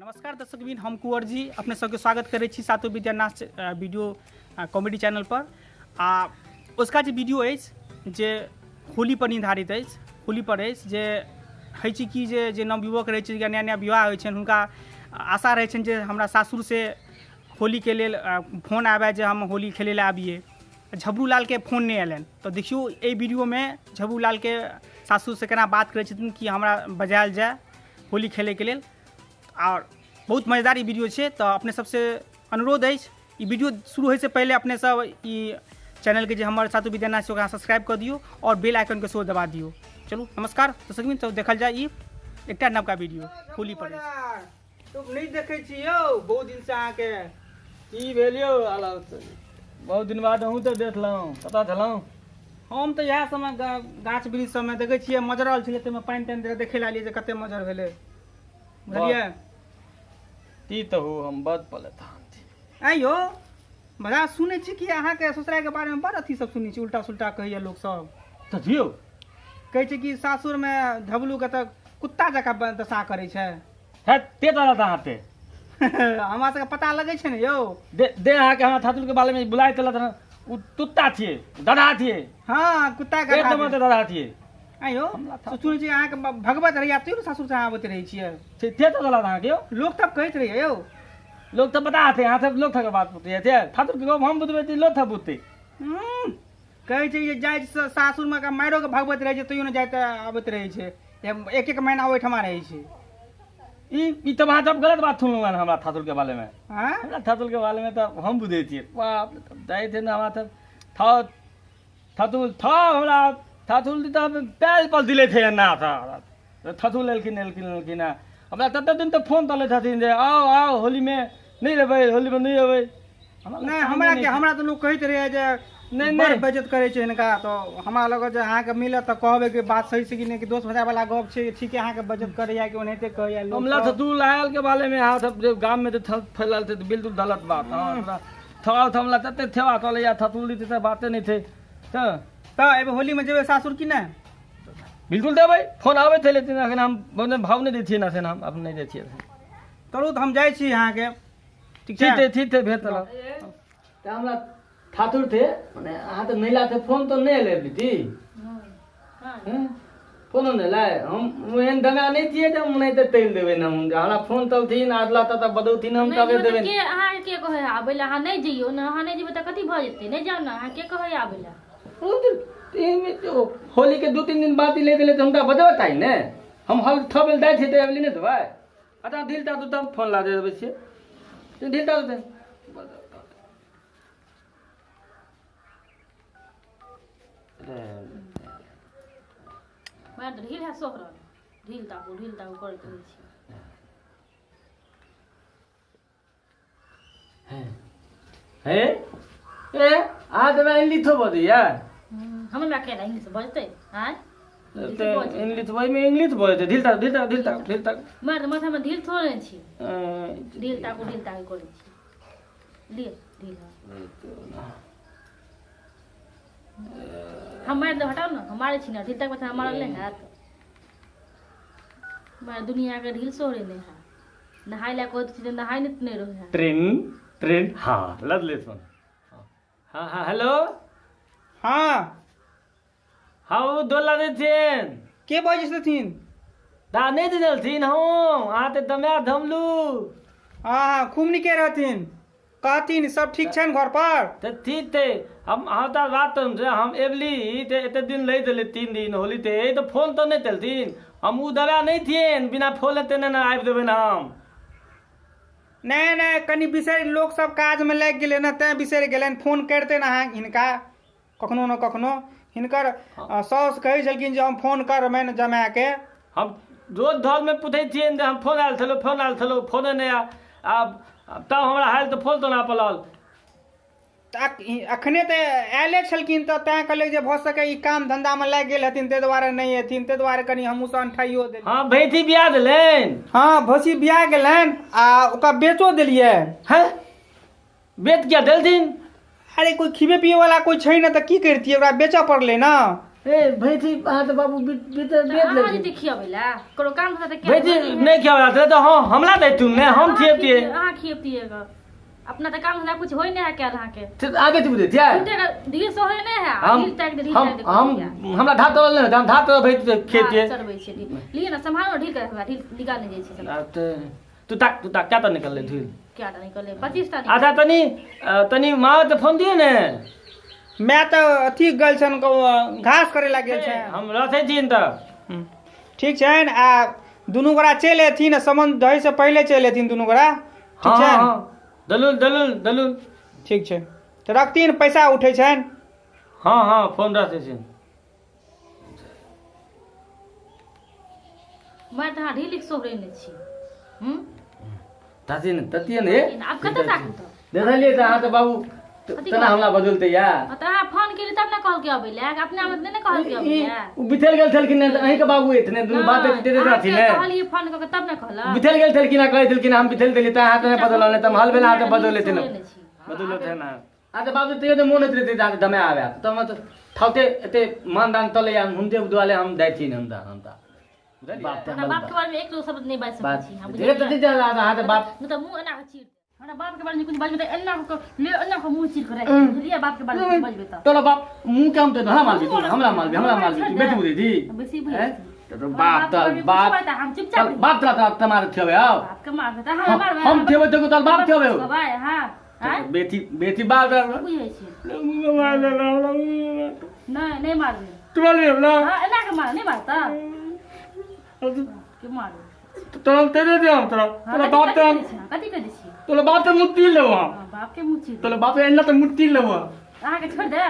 नमस्कार दर्शकबिन, हम कुंवर जी अपने सबके स्वागत करै छी सातो विद्या नाच वीडियो कॉमेडी चैनल पर। आ उसका जे वीडियो अछि जे होली पर निर्धारित अछि, होली पर अछि जे होइ छै कि जे जे नवयुवक रहै छै या नया नया विवाह होइ छनि, हुनका आशा रहै छनि जे हमरा सासुरसँ होलीके लेल फोन आबै जे हम होली खेलै लए आबियै। झबरू लालके फोन नहि अयलनि, तऽ देखियौ एहि वीडियोमे झबरू लालके सासुरसँ केना बात करै छथिन कि हमरा बजायल जाय होली खेलैके लेल। आओर बहुत मजेदार ई वीडियो छै, तऽ अपने सबसँ अनुरोध अछि ई वीडियो शुरू होइसँ पहिले अपने सब ई चैनलके जे हमर सातु विद्या नाच छै ओकरा सब्सक्राइब कऽ दियौ आओर बेल आइकनके सेहो दबा दियौ। चलू नमस्कार दर्शकबिन, तऽ देखल जाय ई एकटा नवका वीडियो होली पर। तो नहि देखै छी यौ बहुत दिनसँ अहाँके। की भेल यौ आलाउ, बहुत दिन बाद अहूँ तऽ देखलहुँ, कतऽ छलहुँ? हम तऽ इएह सबमे गाछ वृक्ष सबमे देखै छियै मजरल छलै, ताहिमे पानि तानि दऽ देखै लागलियै जे कते मजर भेलै, बुझलियै? की तऽ हो, हम बड परेशान छी। आँय यौ बड़ा सुनै छी कि अहाँके ससुराके बारेमे बड़ अथी सब सुनै छी, उल्टा सुल्टा कहैया लोक सब। तऽ दियौ कहै छै कि सासुरमे झबलूके तऽ कुत्ता जकाँ दशा करै छै। है ते तरह अहाँ ते हमरा सबके पता लगै छै ने यौ। दे दे अहाँके हमरा ठाकुर के बारे में बुलाय तेलत हन, उ तुत्ता छियै, दादा छियै। हँ, कुत्ता एक गधा नंबर के दादा छियै। आँय यौ, हमरा था- सुनै छी अहाँके भगवत रहैया तैयो ने सासुर से अहाँ आबैत रहै छियै। से ते तऽ देलत अहाँके यौ। लोक तब कहैत रहैया यौ। लोक तऽ बता हते, अहाँ सब लोक थके बात बुझैत छै। ठाकुर के गप हम बुझबै तऽ लोक थक बुझतै। कहै छै जे जाइ सासुरमे के मारियो के भगवैत रहै छै तैयो ने जाइत आबैत रहै छै, एक एक महीना ओहिठमा रहै छै। ई तऽ अहाँ सब गलत बात सुनलहुँ हन हमरा ठाकुर के बारे में। आँय? हमरा ठाकुर के बारे में तऽ हम बुझै छियै। बाप रे, तब जाइ छै ने हमरा सब ठाकुर था हमरा ठाकुर जी तऽ पैर पर दिले थे ना था। ठाकुर एलखिन एलखिन एलखिन हँ। हमरा तते दिन तऽ फोन तले छथिन जे आउ आउ होली में नहि एबै, होली में नहि एबै। नहि, हमरा के हमरा तऽ लोक कहैत रहैया जे नहि, बड़ नहि। बेइज्जत करै छै हिनका, तऽ हमरा लगल जे अहाँके मिलत तऽ कहबै कि बात सही छै कि नहि, कि दोस्त भजा वाला गप छै, ठीक है अहाँके बेइज्जत करैया कि ओनाहिते कहैया लोक हमरा सब। थतुल आयल के बारे में अहाँ सब जे गाम में जे फैलल छै, बिल्कुल गलत बात। हँ, हमरा थवा थमला तते थेवा चलैया थतुल दी तऽ बाते नहि छै। तऽ तऽ एहिबेर होली में जेबै सासुर कि नहि? बिल्कुल देबै, फोन आबै छै लेकिन एखन हम मने भाव नहि दै छियै ने, एखन हम अपने नहि दै छियै। चलू तऽ हम जाइ छी अहाँके। ठीक छै? ठीक छै, ठीक छै, भेट तलब। तऽ हमरा ठाकुर थे, मने अहाँ तऽ नहि लाथे, फोन तऽ नहि एलै बेटी। हँ? फोनो नहि एलै। हम एहन दंगा नहि छियै जे हम नहि तऽ तैल देबै ने हम। हमरा फोन तलथिन आदला तऽ बदौथिन हम नहि तबे जेबै तऽ देबै। के अहाँके के कहै आबै लए? अहाँ नहि जइयौ ने, अहाँ नहि जेबै तऽ कथी भऽ जेतै? नहि जाउ ने, अहाँ के कहै आबै लए? ओ तऽ एहिमे तो होली के 2-3 दिन बाद ले देले तऽ हुनका बजबऽ चाही ने। हम हल थबेल दै छियै तऽ अबली नहि देबै। अच्छा ढील ता दू तऽ फोन ला देबै छियै। ढील ता दू। बड़ा तऽ ढील है सोहरल, ढील ताकू ढील ताकू करैत रहै छी। हे ए अहाँ तऽ इंग्लिश बजैया। हमरा के इंग्लिश बजतै? आँय तऽ इंग्लिश ओहिमे इंग्लिश बजै छै। ढील ताकू ढील ताकू ढील ताकू ढील ताकू। मार तऽ माथामे ढील थोड़े छी, ढील ताकू ढील ताकू करै छी। लिअ ढील। हम मारि देब, हटाउ ने, हम मारै छी ने ढील ताकबै तऽ मारल नहि हैत। मार दुनियाके ढील सोहरे नहि हैत। नहाय लए कहैत छी तऽ नहाय नहि रहै है। ट्रेन ट्रेन हाँ लद ले फोन। हाँ हाँ हेलो। हाँ हाँ ओ दोला देथिन। के बजै छथिन? दा नहि देलथिन हम, अहाँ तऽ दमाय धमलू। हाँ खूब नीके रहथिन, कहथिन सब ठीक छनि घर पर? तऽ ठीक छै। हम अहाँ तऽ बात तऽ हम एबली तऽ एते दिन लै देलै 3 दिन होली ते, तऽ फोन तऽ नहि देलथिन। हम ओ दवा नहि थियन, बिना फोन तेने ने आबि देबै ने हम। नहि नहि, कनि बिसरि लोक सब काजमे लागि गेलै ने तैं बिसरि गेलनि। फोन करितनि अहाँ हिनका कखनो ने कखनो। हिनकर साउस कहै छलखिन जे हम फोन करबनि जमाएके। हम रोज धरमे पूछै छियनि जे हम फोन आयल छलौ, फोन आयल छलौ, फोने नहि आयल। आब तब हमरा हाल तऽ फोन तो ना पड़ल। तऽ अखने तऽ आयले छलखिन तऽ तैं कहलियै जे भऽ सकै ई काम धंधामे लागि गेल हेथिन ताहि दुआरे नहि एथिन, ताहि दुआरे कनि हमहूँ सब अंठाइयो देलियै। हँ भैंसी बिया देलनि। हँ भैंसी बिया गेलनि आ ओकरा बेचो देलियै। हैं बेच किया देलथिन? अरे कोई खिबे पिए वाला कोई छै ने तऽ की करितियै, ओकरा बेचऽ पड़लै ने। ए भैंसी अहाँ तऽ बाबू बीत तऽ बेच अहाँ लेलखिन। जेतै खियाबै लए ककरो काम धन्धा तऽ भैंसी नहि खियाबै छलै तऽ हँ हमरा दैतु ने हम खियबतियै। अहाँ खियबतियै गऽ अपना तऽ काम धन्धा कुछ होइ नहि है कयल अहाँके। से आबे तू बुझै छियै? झूठे के ढील सोहे नहि है हम ढील ताकि दे ढील हम ताकि दे हम हमरा धात तोड़ल नहि होतै, हम धात तोड़ल भैंसी तऽ खियबतियै। चढ़बै छियै ढील लिअ ने सम्हारो ढील कर हमरा ढील निकाल नहि जाइ छै सब। आब तऽ तू ताक तू ताक क्या तऽ निकललै धूल क्या टा निकललै 25 टा। अच्छा तनी तनी माँ तऽ फोन दियौ ने। माय तऽ अथी गेल छनि घास करे ला गेल छनि। हम रखै छी तऽ। ठीक छनि आ दुनू गोरा चलि अयथिन आ सामान दही से पहिले चलि अयथिन दुनू गोरा। ठीक हँ छनि? हँ दलुल दलुल दलुल। ठीक छै तऽ रखथिन पैसा उठै छनि। हँ हँ फोन रखै छी। मैं तऽ अहाँ ढील सोहरे छी। हूँ तती ने ततिये ने। आब कतऽ ताकू तऽ? देखलियै तऽ अहाँ तऽ बाबू कथी तेना हमरा बदलतै या। हँ तऽ अहाँ फोन केली तब ने कहलकै अबै लए अपना मे नहि ने कहलकै अबै ई लए। ओ बिथल गेल छलखिन ने तऽ अहीँके बाबू एथिन दुनू बाप बेटी देते रहथिन ने। कहलियै फोन कऽ के तब ने कहलक। बिथल गेल छलखिन आ कहै छलखिन हम बिथल देलियै तऽ अहाँ तऽ नहि बदलल नहि तऽ हल भेल अहाँ तऽ बदल लेथिन बदल लेथिन ने। अहाँ तऽ बाबू तैयो तऽ मोन होइत रहतै तऽ दमे आबै तऽ हम तऽ ठाउते एते मानदान तले या हुनके दुआरे हम जाइ छी हम तऽ बाप तऽ हमरा बाप के बारे में एक शब्द नहीं बाजि सकै छी। धीरे तऽ दिया अहाँ तऽ बाप नहि तऽ मुँह एना कऽ चीर हमरा बाप के बारे में कुछ बाजबै तऽ एना कऽ ले एना कऽ मुँह चीर कऽ राखि देब, बुझलियै? बाप के बारे में कुछ बाजबै तऽ तोरा बाप मुँह के हम तऽ हमरा मारबी तू हमरा मारबी हमरा मारबी तू बेटी बुझै छी बेसी बुझै हैं? छी। तऽ तो बाप बाप तऽ के बारे में बाप कुछो बात हम चुपचाप रही। बाप तोरा तोरा तमार थेबै आउ बाप के मारबै तऽ अहाँ मारबै हम थेबै तऽ तोरा बाप थेबै कहबै अहाँ आँय? बेटी बेटी बाप बुझै छी नहि नहि मारबै। हाँ एना के मार नहीं मारता के मारू तोरा तेरे दे हम तोरा तोरा बाप तऽ हम कथी करै छी? तोरा बाप तऽ मुट्ठी लेबो हम। हाँ, बाप के मुँह चीर तोरा बाप एना तऽ मुट्ठी लेबो। अहाँके छोड़ि देब।